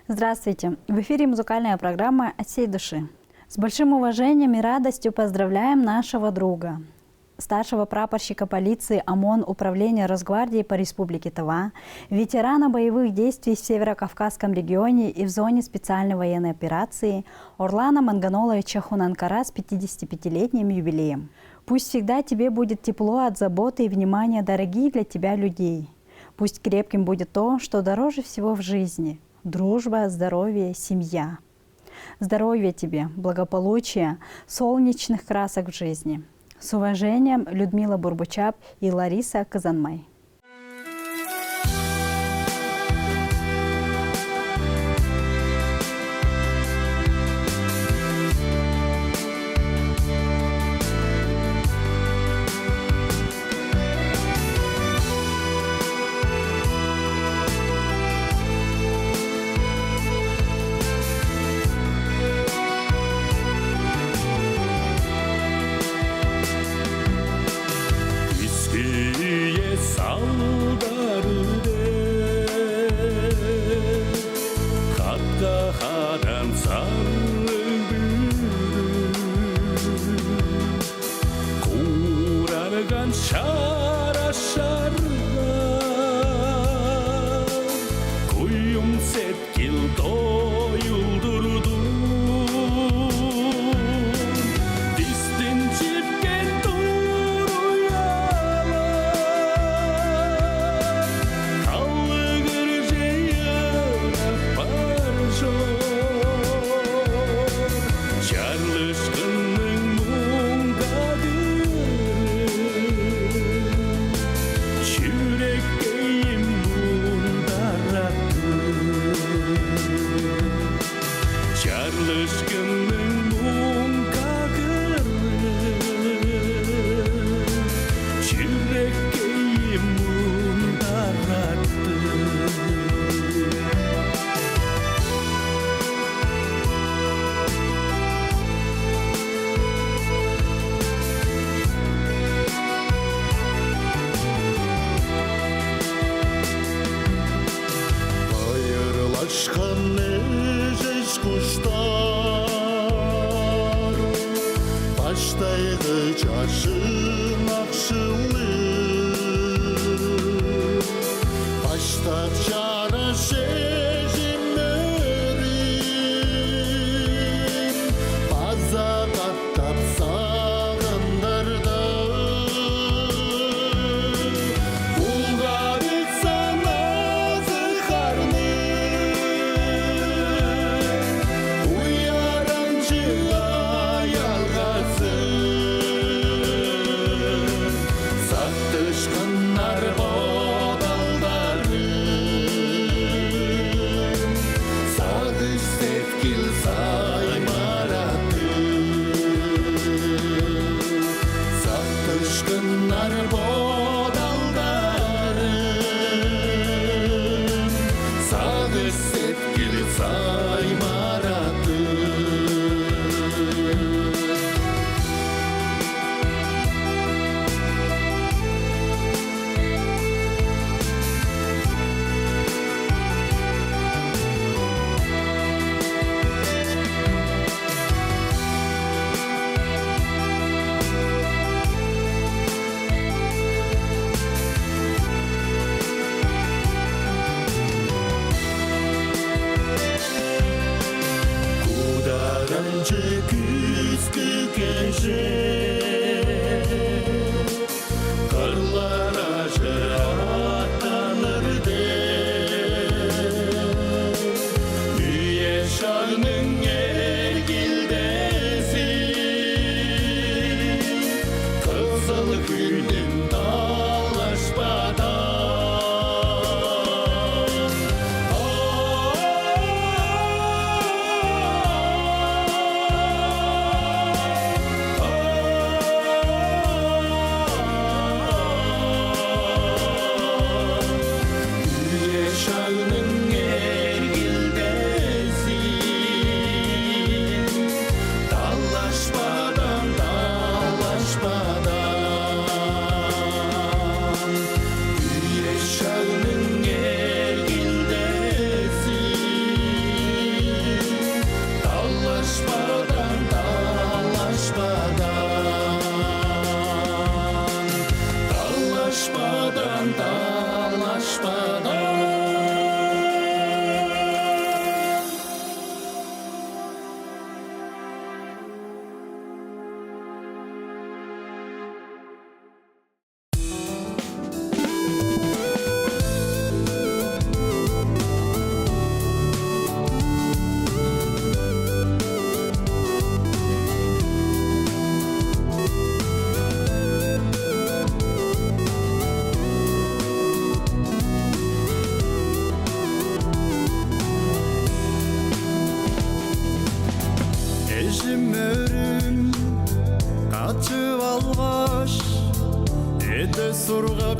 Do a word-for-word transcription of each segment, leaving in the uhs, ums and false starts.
Здравствуйте! В эфире музыкальная программа «От всей души». С большим уважением и радостью поздравляем нашего друга, старшего прапорщика полиции ОМОН Управления Росгвардии по Республике Тыва, ветерана боевых действий в Северо-Кавказском регионе и в зоне специальной военной операции Орлана Манганоловича Хунанкара с пятидесятипятилетним юбилеем. Пусть всегда тебе будет тепло от заботы и внимания дорогих для тебя людей. Пусть крепким будет то, что дороже всего в жизни: дружба, здоровье, семья. Здоровья тебе, благополучия, солнечных красок в жизни. С уважением, Людмила Бурбучап и Лариса Казанмай. Үскү салдары деп, хатка хадан сарыг бүрү, куурарган шарашарга, куюм сеткил доюлдурдун. Дистинчипкен туруялар, калыгыр чыйырап бар чор. Чарлышкынның муңгагыры чүрекейим мундаратты. Чарлышкынның муңгагыры чүрекейим мундаратты. Байырлашкан эжеш куштар, баштайгы чажын акшылы, баштап чараш эжим өрүн база катап сагындарда. Улгадыксан азы-харны, уяранчыг аялгазын,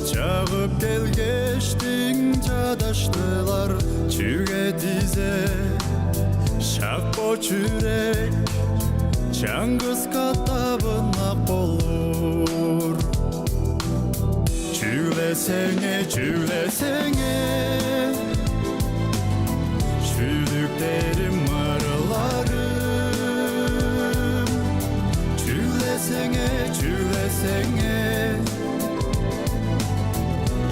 Чагып келгештиң чадаштылар, чүге дизе шак бо чүрек чаңгыс катап ынак болур. Чүгле сеңээ, чүгле сеңээ, шүлүктерим, ырларым. Чүгле сеңээ, чүгле сеңээ,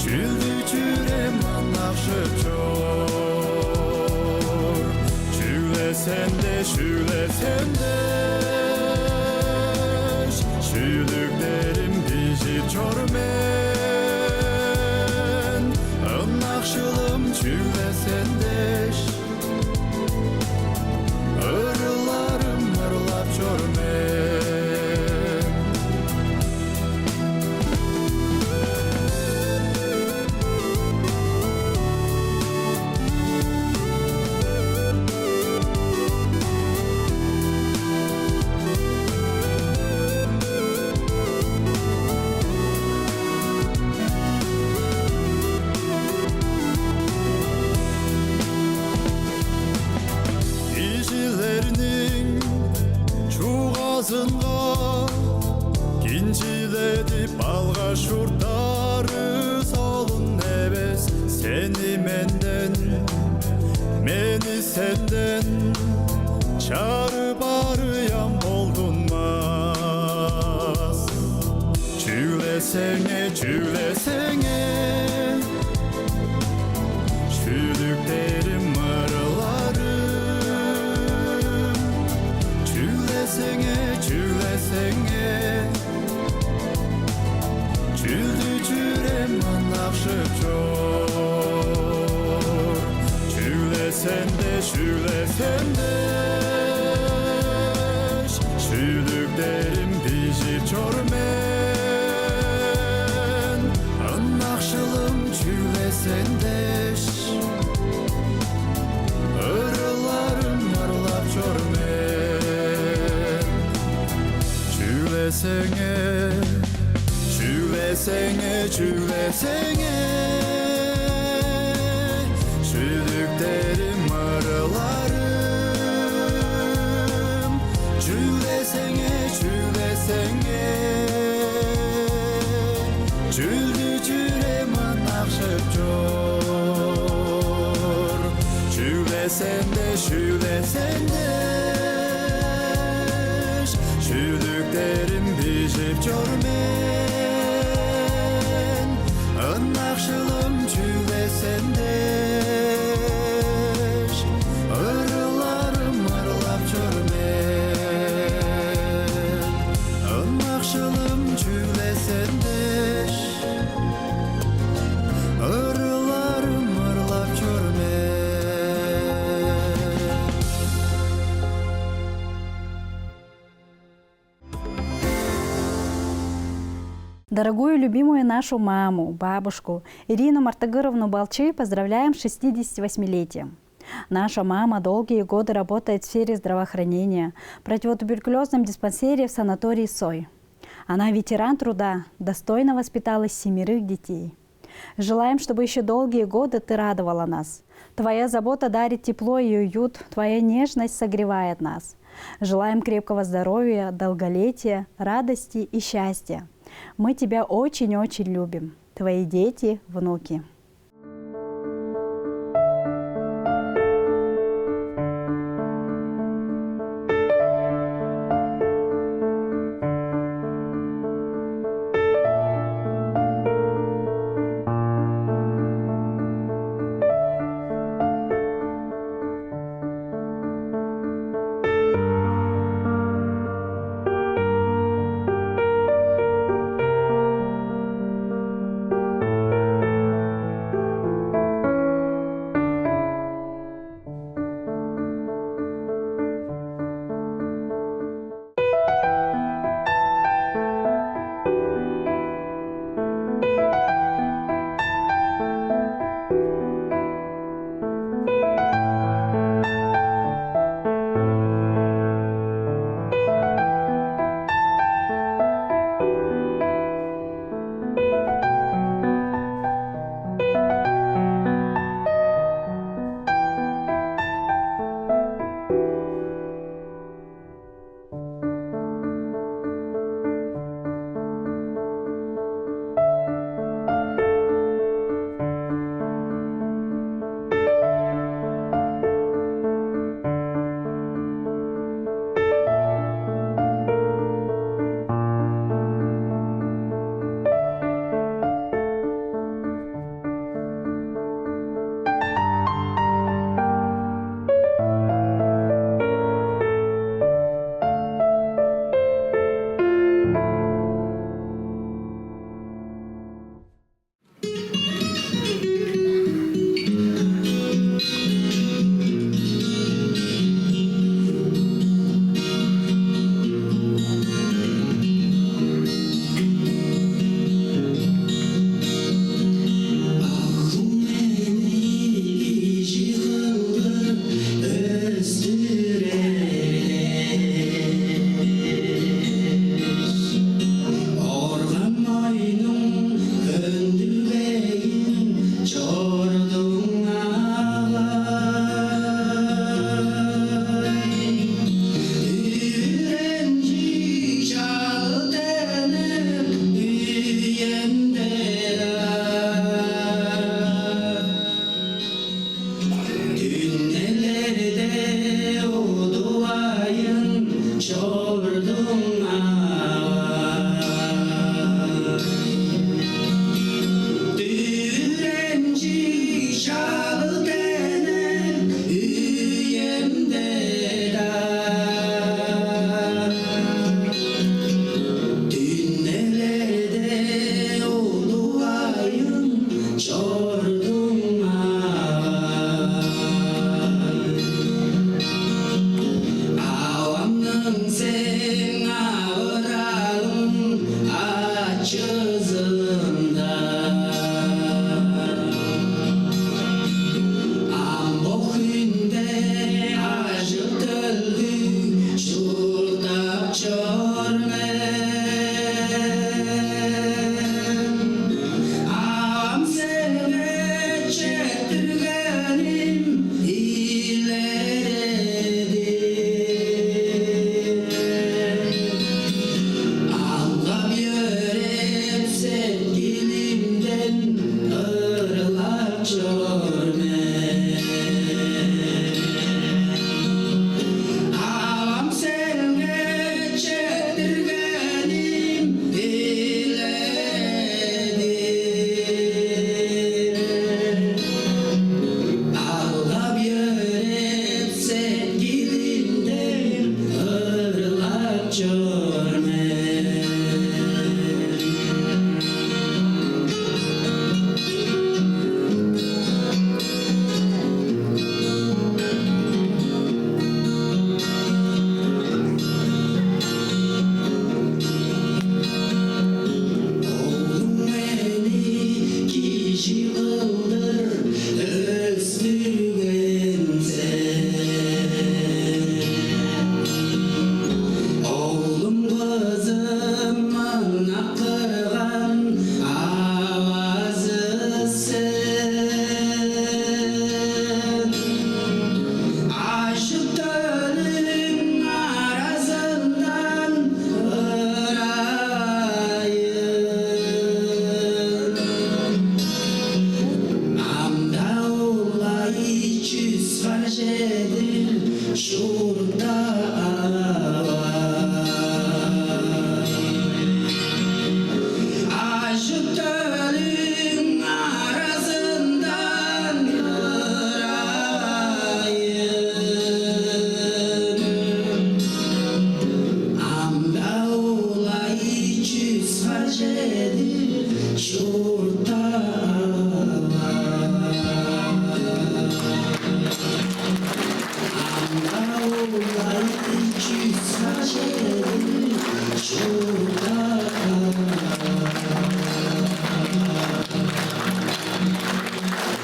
чүлдү чүрем ынакшып чор. Чүгле сен дээш, чүгле сен дээш, шүлүктерим бижип чор мен. Ынакшылым, чүгле сен дээш, ырларым ырлап чор мен. Кижилерниң чугаазынга кинчиледип алгаш чурттары солун эвес. Сени менден, мени сенден чарып ары ам болдунмас. Чүгле сеңээ, чүгле сеңээ, шүлүктерим, ырларым. Чүгле сеңээ, чүгле сеңээ, чүлдү чүрем ынакшып чор. Чүгле сен дээш, чүгле сен дээш, шүлүктерим бижип чор мен. Ынакшылым, чүгле сен дээш, ырларым ырлап чор мен. Чүгле сеңээ, чүгле сеңээ, чүгле сеңээ, шүлүктерим, ырларым. Чүгле сеңээ, чүгле сеңээ, чүлдү чүрем ынакшып чор. Чүгле сен дээш, чүгле сен дээш, шүлүктерим бижип чор мен. Ынакшылым, чүгле сен дээш, ырларым ырлап чор мен. Ынакшылым, чүгле сен дээш, ырларым ырлап чор мен. Дорогую, любимую нашу маму, бабушку Ирину Мартыгыровну Балчы поздравляем с шестидесятивосьмилетием. Наша мама долгие годы работает в сфере здравоохранения, в противотуберкулезном диспансере в санатории «Сой». Она ветеран труда, достойно воспитала семерых детей. Желаем, чтобы ещё долгие годы ты радовала нас. Твоя забота дарит тепло и уют, твоя нежность согревает нас. Желаем крепкого здоровья, долголетия, радости и счастья. Мы тебя очень-очень любим. Твои дети, внуки.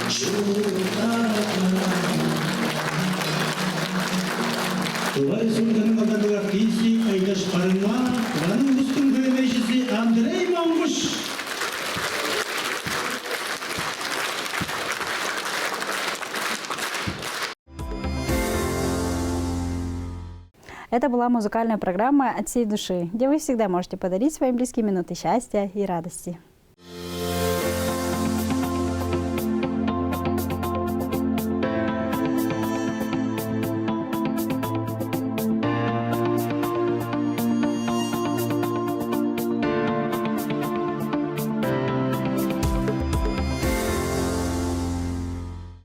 Тыва Республиканың алдарлыг артизи Айдаш Барыынмаа, Тываның улустуң хөөмейжизи Андрей Монгуш. Это была музыкальная программа «От всей души», где вы всегда можете подарить своим близким минуты счастья и радости.